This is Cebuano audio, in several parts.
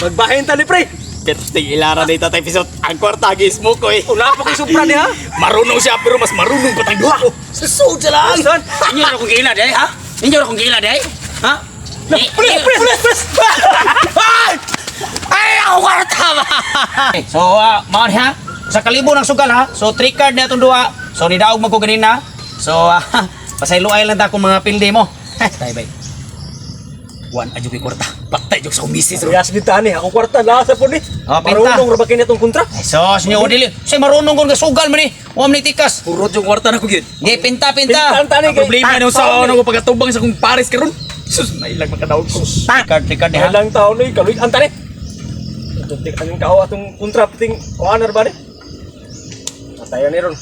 Magbahin ta ni pre. Perting ilara na itatay pisot. Ang kwarta gismo ko eh. Una pa kay sobra niya. Marunong siya pero mas marunong pa tayong duha. Susod siya lang. Saan? Inyo ra kong giila day, ha? Inyo ra kong giila day? Ha? Pulis, pulis, pulis, pulis. Ay! Ay, ako kwarta ba? So, mao ni ha? Sa kalibo ng sugal ha. So, 3 card na itong duha. So, nidaog man ko ganina. So, pasayloay lang ta kung mga pildi mo. Tay, bay. Juan, adyo kay kwarta. Patay jud sa akong misis. ro. Parehas gid tani, akong kwarta na sa pud ni. Oh, pinta. Marunong ra ba kini atong kontra? Ay, sos, nyo, dili. Say, marunong kong gasugal man eh. Huwag man ni tikas. Purot yung kwarta na ko gyud. Di, pinta, pinta. Pinta tani Ang problema na sa ano ko pagkatubang sa kong pares karon. Sus, mailag makadaog ko. Card, 3 card ni ha. Ilang taon ni kaluy ang tani. Tuntik ang kao atong kontra piting kuan ra ba ni? Patayan ni ron.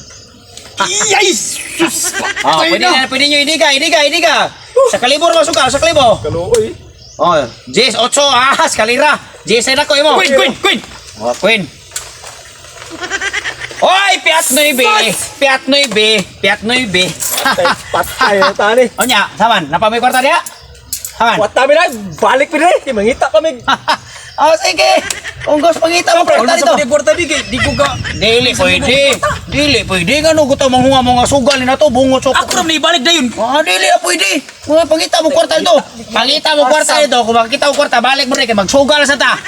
Iyay! Sus! Oh, Patay pwede na! na, pwede nyo, idiga, idiga, idiga. Sa kalibo ra sugal, sa kalibo. Kaluoy. Oh, Jess, 8, ah, kalira. Jess, ay nako imo. Queen, queen, queen! Oh, queen. Oy, piat 9. Piat 9, piat 9. Patay, patay na tani. Onya, saman, napa may kwarta diha? Saman. Wata mi na, balik mi diri. Mangita kami. Oh, sige. Kung gusto pangita mo kwarta Wala dito. sa pwede kwarta di kay di ko ka. Dili pwede. Dili pwede ngano gusto manghunga mga sugal ni nato bungot so. Ako ra man ibalik dayon. Ah, dili na pwede. Mga pangita mo kwarta dito. Pangita mo kwarta dito. Kung makita mo kwarta, balik mo rin kay magsugal sa ta.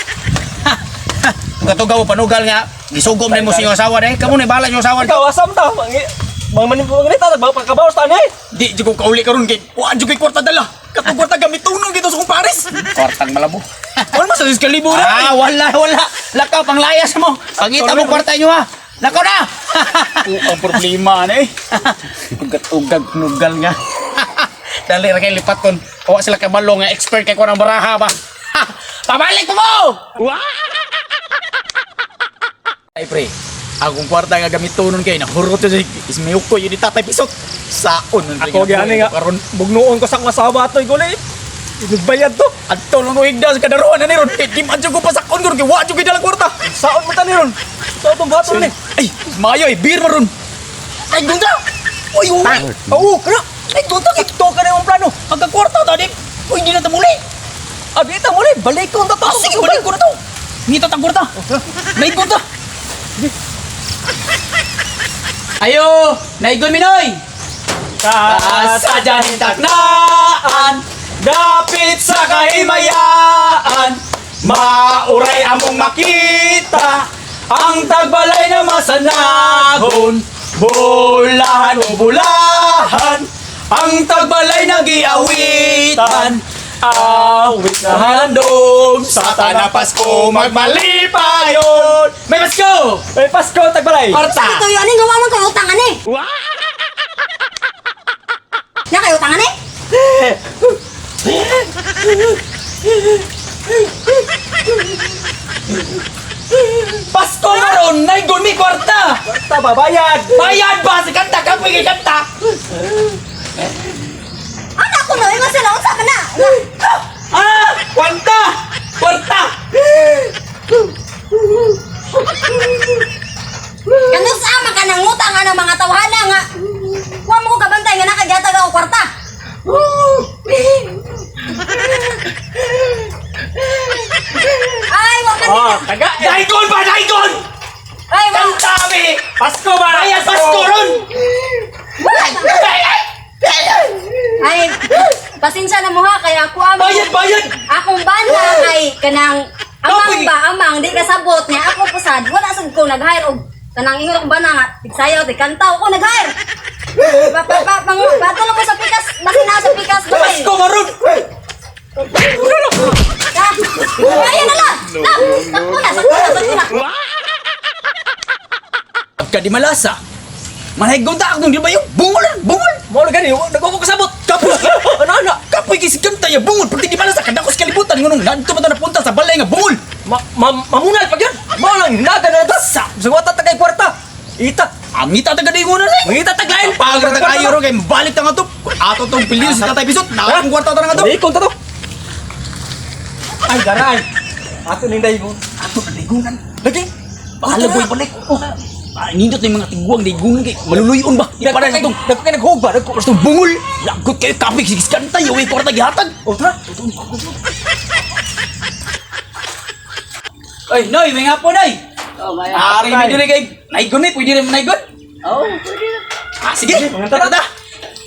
Katugaw panugal nga. Gisugom na mo sa iyong asawa dahil. Kamu na bahala yung asawa dito. Ikaw asam ta. Mangi Mga manin po manginita, pagkabawas tani. Di jud ko kauli karon kay wa jud kay kwarta dala. Katong kwarta gamitunon gito sa kong pares. Kwartang malabo. Wala man sa 10,000 na. Ah, wala, wala. Lakaw, panglayas mo. Pangita mo kwarta nyo ha. Lakaw na! Ang problema na eh. Ugat-ugag, nugal nga. Dali ra kay lipat kon. Wa sila kabalo nga expert kay ko ng baraha ba. Pabalik mo mo! Ay pre, akong kwarta nga gamitunon kay nahurot jud ismiyok ko yun ni tatay pisot. Saon man pre, Ako gyani nga karon. Bugnuon ko sa akong asawa ato iguli. Nagbayad to. Adto lang ko higda sa kadaruan na ni ron. Kay di man jud ko pasakon ron kay wa jud kay dalang kwarta. Saon mo tani ron. Saon tong bato ni. Ay, mayo eh, beer man ron. Ay gunta. Uy, uy. Oo, kana. Ay gunta kay Ito ka na yung plano. pagka kwarta ta di. Uy, di na ta muli. Abi ta muli, balik ko ta to. Ah, sige, balik ko na to. Ngita tang kwarta. Naigon ta. Ayo, naigon minoy. Sa taknaan, dapit sa kahimayaan, mauray among makita, ang tagbalay na masanahon, bulahan o bulahan, ang tagbalay na giawitan, awit na handog, sa tanang Pasko magmalipayon. May Pasko! May Pasko tagbalay. Kwarta! Ito yun, anong gawa mo kay utang ani? Na kay utang ani? Pasko maron, naigon mi kwarta! Kwarta babayad. Bayad ba sa kanta? Kapoy kay kanta! Ana ko no, ingon sila unsa man na? Ah! Kwarta! Kwarta! Kanus ama ka nang utang ana mga tawhana nga. Wa mo ko kabantay nga nakagatag ako kwarta. Ay, wa ka Ah, nila. taga. Daigon ba? Daigon! Ay, wa. Kanta mi! Pasko ba? Bayad Pasko ron! Ay, pasensya na mo ha kay ako ama. Bayad, bayad! Akong bana kay kanang amang Kapoy. ba amang di kasabot niya ako pusad wala sad ko nag-hire og kanang ingon akong bana nga tigsayaw tig kanta ako nag-hire. Pa pa pa pang bato lang ko sa pikas basin na sa pikas ba. Pasko maron! Ayan na lang. Na, sakto na, sakto na, sakto na. Pagka di malasa, manahiggon ta akong di ba yung bungol? Bungol! Mao na gani, nagko ko kasabot. Kapoy! Ano ana? Kapoy kay si kanta ya bungol! Pagka di malasa, kadakos kalibutan ngunong nandito pa ta napunta sa balay nga bungol! Ma, ma mamunal pag yun. Mao lang hinaga na ta. Sa! Sa wata ta kay kwarta. Ita. Amita ta gadi na eh! Mangita taglain. Pagra ta kayo ro kay balik ta nga to. Ato tong pilyon sa tatay pisot. Na akong kwarta ta nga to. Balik ko ta to. Ay, daray. Ato ning daygon. Ato na daygunan. Lagi. Bahala boy balik. Oh. Ah, nindot na yung mga tiguang daygunan kay maluluyon ba? Dagko Iparay kay na tong dagko kay naghog ba? Dagko. Gusto bungol. Lagot kayo kapig sige kanta yo kwarta gihatag. Oh, tara. Oy, Noy, may nga po, Noy. Oh, may Ari mi diri kay naigon ni, pwede rin naigon. Oh, pwede na. Ah, sige. Tara ta.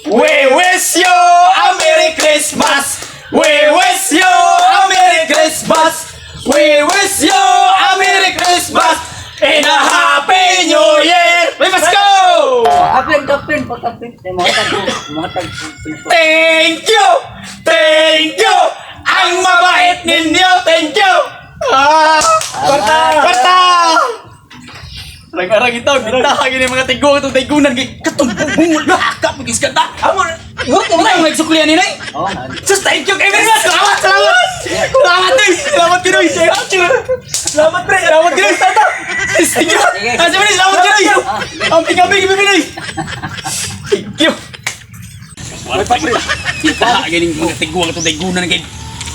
We wish you a Merry Christmas! We wish you a Merry Christmas! We wish you a Merry Christmas! And a Happy New Year! We must go! Kapin, kapin, pagkapin. Eh, mga tag, mga tag. Thank you! Thank you! Ang mabait ninyo! Thank you! Ah! Kwarta! Kwarta! Arang-arang itaw, bintaha gini mga tigo itong tigunan kay katong bungol na ka pagis ka ta. Amo. Huwag mo na yung suklian ni Noy. Oh, Sus, thank you kay very much. Salamat, salamat. Salamat, Noy. Salamat Noy. Salamat, pre. Salamat, Noy. Tata. Thank you. Ah, sige, salamat, Noy. Amping, amping, amping, Noy. Thank you. Bintaha gini mga tigo itong tigunan kay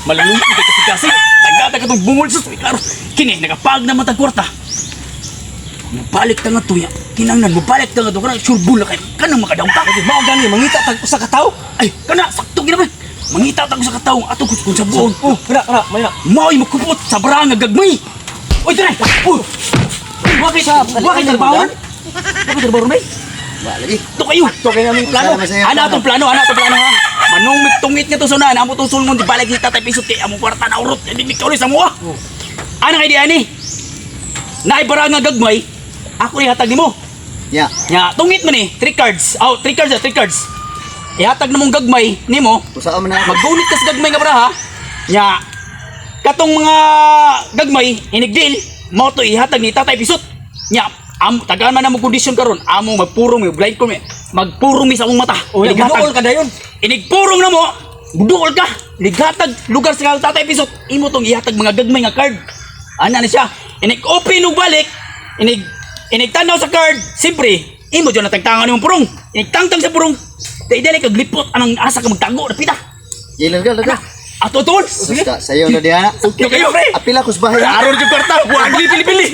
malulungkot kay kasi kasi. Taga-taga itong bungol sus. Uy, klaro. Kini, nakapag na matag kwarta. Mubalik ta nga tuya. Kinangnan, mubalik ta nga to. Kana, surbol na kayo. Kanang makadaw ta. Mao gani mangita tag usa ka tawo. Ay, kana, sakto gina ba? Mangita ta ko sa katawo. Ato ko kung sa buong. Oh, kana kana, may na. Mao'y makupot sa barang nga gagmay. Uy, tunay! Uy! Uy, bakit? Bakit trabaho? Bakit trabaho, may? Ba, lagi. Ito kayo. Ito kay naming plano. Ana atong plano, ana atong plano ha. Manong mitungit nga to sunan, amo tong sulngon di balik kita tay pisot kay among kwarta na urot, hindi mi sa moa. Ana kay di ani. Naay barang nga gagmay, ako ihatag nimo. Ya. Nya, tungit man ni, three cards. Oh, three cards, ah, three cards. Ihatag na mong gagmay nimo. Usaan man na. Maggunit ka sa gagmay nga baraha. Nya, katong mga gagmay, inigdil, mao to ihatag ni Tatay Pisot. Nya, am tagaan man among kondisyon karon, amo magpurong mi, blind ko mi. Magpurong mi sa among mata. Oh, Inighatag. muduol ka dayon. Inigpurong na mo, buduol ka. Inighatag lugar sa Tatay Pisot, imo tong ihatag mga gagmay nga card. Ana na siya. Inig open ug balik, inig inig tanaw sa card, siyempre, imo jud natagtangan nimong purong. Inig tangtang sa purong. Dai dali kag lipot anang asa ka magtago napita. Jailer ka, laga. Ato tuon. Sus ka, sayo na diha. Okay kayo, pre. Apila ko sa bahay. Klaro jud kwarta. Wa pili-pili.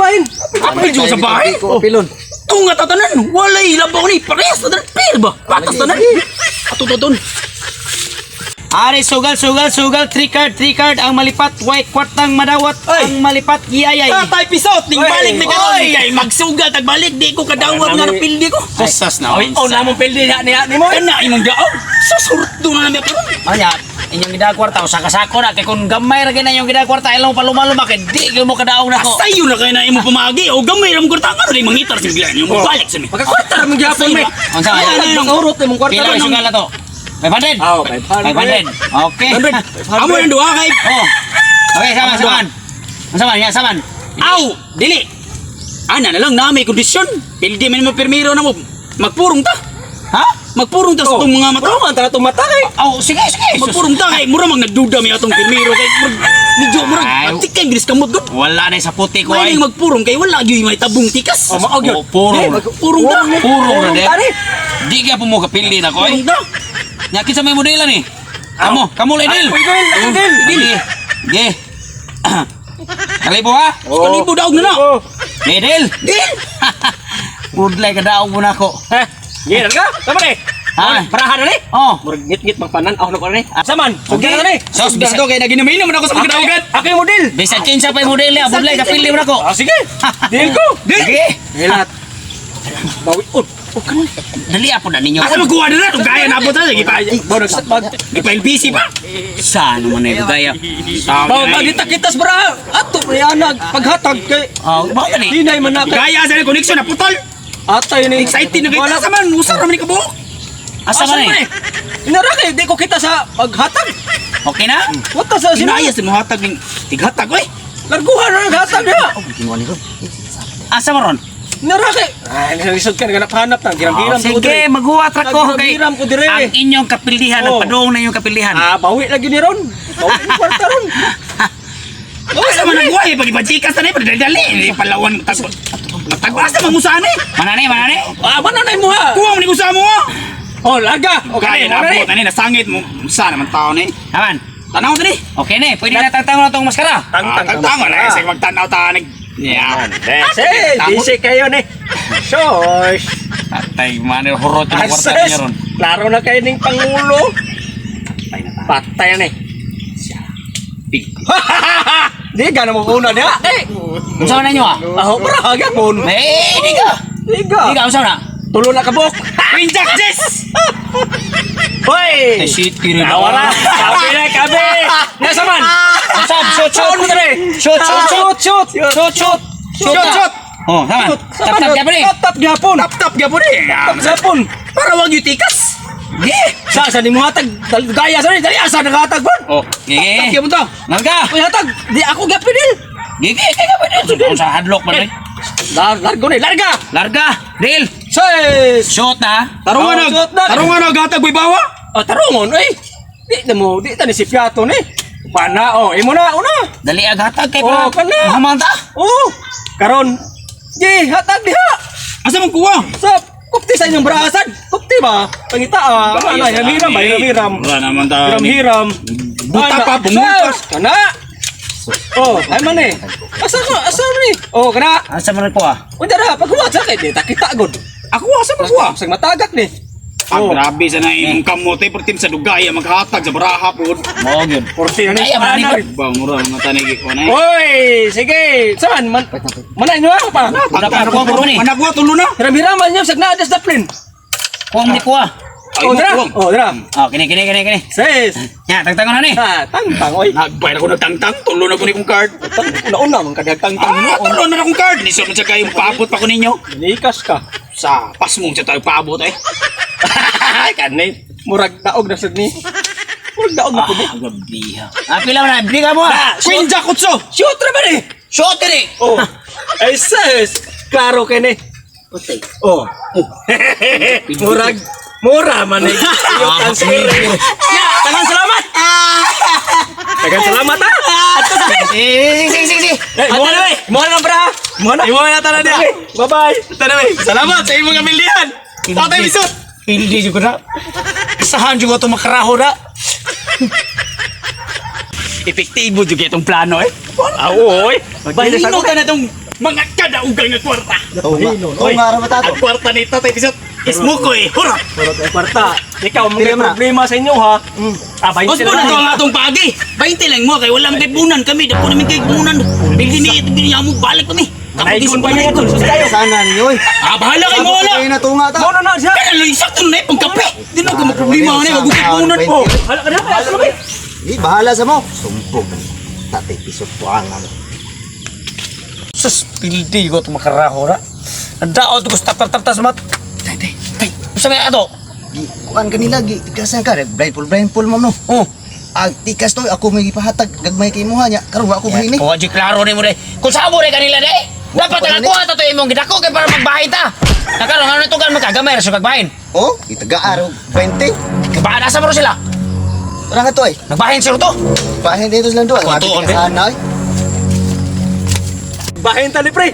Apil jud sa bahay. Ko apilon. Tunga ta tanan, walay labaw ni parehas na tanan, pir ba? Patas tanan. Ato tuon. Ari, sugal, sugal, sugal, three card, three card, ang malipat, white kwartang madawat, Ay! ang malipat, giayay. Tatay Pisot, ning balik mi karon Oy! kay magsugal tag balik di ko kadawat nga napildi ko. Kusas na. Oy, oh, namong pildi na niya nimo. Kana imong daog. Susurto na nami karon. Anya, inyong gidagkwarta, usa ka sako na, kay kung gamay ra gyud na inyong gidagkwarta, ilaw paluma-luma, kay di gyud mo kadaog na ko. Asayo na kay na imong pamagi o gamay ra mong kwarta ngano di mangitar sa bigla niyo balik sa mi. Makakwarta ra man gyapon may. Unsa man? Nagpakaurot imong kwarta. Pila kay sugal na to? 500? Oh, 500. 500. Okay. Amo nang duha kay Oh. Okay, saman, saman. Unsa man, ya, saman. Aw, dili. Ana na lang na may kondisyon. Pildi man mo pirmiro na mo. Magpurong ta. Ha? Magpurong ta sa itong mga mata. Purong man tara mata kay. Oh, sige, sige. Sus. Magpurong ta kay mura mag nagduda mi atong pirmiro kay murag medyo murag Ay. magtikay ginis kamot gud. Wala na sa puti ko May ay. ning magpurong kay wala gyud may tabong tikas. Oh, mao gyud. Oh, purong. Purong ta. Purong na Purong tani. Di kaya po mo kapili na ko ay. Purong ta. Nya kinsa may modela ni? Kamo, kamo lay deal. Uy, Del, ako, Del. Deal. Ge. Kalibo ha? Kalibo daog na na. Oh. Ge deal. Dil. Good like kadaog mo na ako. Ha? Gila ka? Tama ni. Ha? Parahan na ni. Oh. Murag ngit-ngit magpanan aw na ko ni. Saman, sugdan na ni. Sos, Gusto kay naginamay naman ako sa mga daogan. Ako yung model. Bisa kinsa pa yung model ya, budlay kapili mo na ko. Ah, sige. Deal ko. Deal. Sige. Hilat. Bawi on. Dali apo na ninyo. Asa magkuha na na? Kung kaya na po ta, sige pa. Baw nagsatbag. Ipa LBC pa. Saan naman na ito gaya? Baw magita kitas bra. Ato ni anag paghatag kay Oh, bao ka ni. hinay man na kay. Gaya sa connection na putol. Atay ni. Excited na kita sa man, usar naman ni kabuok. Asa man man eh? Inara kay di ko kita sa paghatag. Okay na? Wata sa sino? Sinaya sa muhatag ning tighatag oy. Larguhan na naghatag niya. Asa man ron? Inara kay. Ay, nalisod ka naganap-hanap na. Giram-giram ko Sige, dire. maghuwat ra ko kay Naghiram ko dire. ang inyong kapildihan, Oh. nagpadung na inyong kapildihan. Ah, bawi lagi ni Ron. Bawi ni kwarta ron. Asa man nagwa eh pag ipachikas na eh padali eh palawan tagbo. Tagbo asa man usahan eh. Manane, manane. Ah, mana na imo ha? Kuha mo ni usaha mo ah. Oh, larga. Okay, Okay, na po tani nasangit mo. Usa naman tao ni. Aman. Tanaw tani. Okay na eh. Pwede na tangtang na itong maskara. Tang tang na eh magtanaw ta nag. Yeah. Eh, busy kayo ni. Shush. Patay, man. Hurot yung kwarta Ases. niya ron. Klaro na kayo ning pangulo. Patay na eh. Di ka na mo una niya. Eh. Unsa man ninyo ah? Aho para gyapon. Eh, di ka. Di ka. Di ka unsa na? Tulo na kabok. Queen Jack Jess! Hoy! Ay, shit, kiri na. Awara. Kabe na kabe. Nasa man? Sab, shoot, shoot. Saon mo dre? Shoot, shoot, Shoot, shoot. Shoot, shoot. Shoot, shoot. Oh, sama. Tap tap gyapon eh. Tap tap gyapon. Tap tap gyapon eh. Tap gyapon. Para wag yung tikas. Gi. Sa sa nimo hatag gaya sa ni dali asa naghatag bon. Oh, Tap gi. gyapon to. Nalga. Uy hatag, di ako gyapon dil. Gi, gi, kay ka pa din. Sa hadlock man eh. Largo ni, larga. Larga. Deal. Ses. Shoot na. Tarungan Oh, na. shoot na. Tarungan na gatag bawa. Oh, tarungon oy. Di na mo, di ta ni si Piato ni. Pana oh, imo na una. Dali ag hatag kay Oh, kana. Mahaman ta. Oh, karon. Gi, hatag diha. Asa man kuha? Sa kupti sa inyong brasan. Kupti ba? Pangita ah. Ana, hiram ba? Hiram. Wala naman ta. Hiram hiram. Buta pa, bumutas. Kana. Oh, ay man eh. Asa ko? Asa man eh? Oh, kana. Asa man ko ah? Unsa ra paghuwat sa kay di ta kita gud. Ako asa man kuha? Sang matagak ni. Ah, Oh. grabe sa na imong kamote pertim sa dugay ang maghatag sa baraha pod. Mao gyud. Porti na ni. Kaya man, Ana. Ba mura mga tanigi ko na. Oy, sige. Saan man? Mana inyo ah, pa. Wala pa, kuha ko ni. Anak ko tulo na. Hiram-hiraman niya sag naa sa plane. Kuha mo ni kuha. Ay, Oh, dra. kuwang. Oh, dra. Oh, kini kini kini kini. Ses. Ya, tagtangon na ni. Ha, tangtang oy. Nagbayad ako nagtangtang, tulo na ko ni kong card. Una-una man kag tangtang Ah, no. tulo na akong card. Nisod man siya kayong paabot pa ko ninyo. Nikas ka. Sa pas mo siya tayo paabot eh. Kani. Murag daog na sad ni. Murag daog na pud ni. Ah, gabi ha. Ah, pila man na, bili ka mo ah. Queen Jack Utso. Shoot ra ba ni? Shoot diri. Oh. Ay sis, klaro kay ni. Utay. Oh. Murag mura man ni. Iyo transfer. Ya, tagan salamat. Tagan salamat ha. Eh, sige sige sige. Eh, mo na mo na bra. Mo na. Imo na tanan niya. Bye bye. Tanan eh. Salamat sa imong kamildihan. Tatay Bisot. Hindi jud ko na. Sahan jud ko to makaraho na. Epektibo jud itong plano eh. Ah, oy. Bahino ta na itong mga kadaugan nga kwarta. Oo nga, ra ba tato? Ang kwarta ni Tatay Bisot. Ismuko eh. Hurap. Kwarta. Ikaw may problema sa inyo ha. Ah, Boss 20 mo na lang. to ang atong pagi. 20 lang mo kay wala kay punan kami. Dapo namin kay punan. Bilhin ni bilhin mo balik kami. Naikon pa niya tol. Sus kayo. Sana ninyo eh. Ah, bahala kay mo wala. Kayo na tunga ta. Mo na na siya. Kaya lang sakto na eh, pangkape. Di na ko maproblema na wag kay punan Ano, po. Hala ka na. Hala ka na. Di, bahala sa mo. Sumbong. Tatay pisot buangan. Sus, pildi ko to makaraho na. Ang daot ko sa tap tap tap mat. Tay tay tay. Usa may ato? Gi, kuan kanila gi tikasan ka blindfold blindfold mo no. Oh. Ang tikas to ako may gipahatag gagmay kay imuha nya karon wa ako bahini. Kuha jud klaro ni mo day. Kung sa mo day kanila day. Dapat ang kuha ta to imong gidako kay para magbahin ta. Nakaroon ano tugan magkagamay ra sa pagbahin. Oh, gitagaan og 20. Kabaan asa mo sila? Wala nga to ay. Nagbahin sila to. Bahin dito silang duha. Kuan tuon, Tikasan na ay. Bahin tali pre.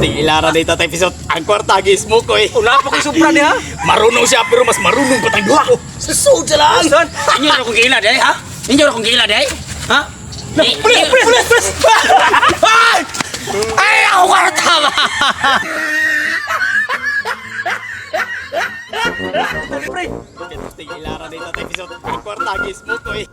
Ilara ni Tatay Pisot. Ang kwarta gi smoke eh. Una pa kay sobra niya. Marunong siya pero mas marunong pa tayong duha. Susud sila. Saan? Inyo ra kong gila day ha? Inyo ra kong gila day? Ha? Pulis, pulis, pulis, pulis. Ay! Ay, ako kwarta ba? Ilara ni Tatay Pisot. Ang kwarta gi smoke eh.